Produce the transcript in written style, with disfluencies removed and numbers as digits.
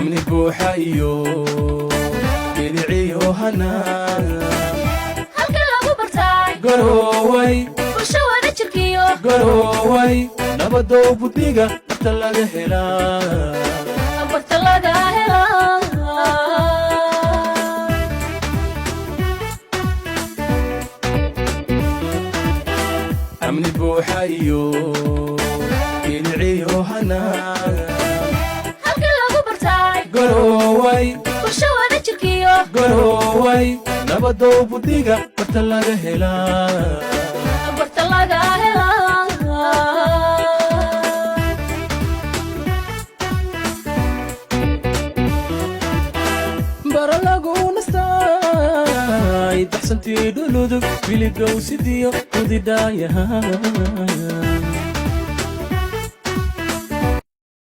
Amni buuxa iyo biliciyo hanaan. Halka lagu bartaay. Garoway. Bulsho wada jirkiyo. Garoway, nabadow buddiga barta laga helaa. Barta laga helaa. Amni buuxa iyo biliciyo hanaan. Halka lagu bartaay. Garoway. Bulsho wada jirkiyo. Garoway, nabadow buddiga barta laga helaa. Barta laga helaa. Bara lagu nastaay, baxsantii dhuludug biligowsidiyo udidhaayaha.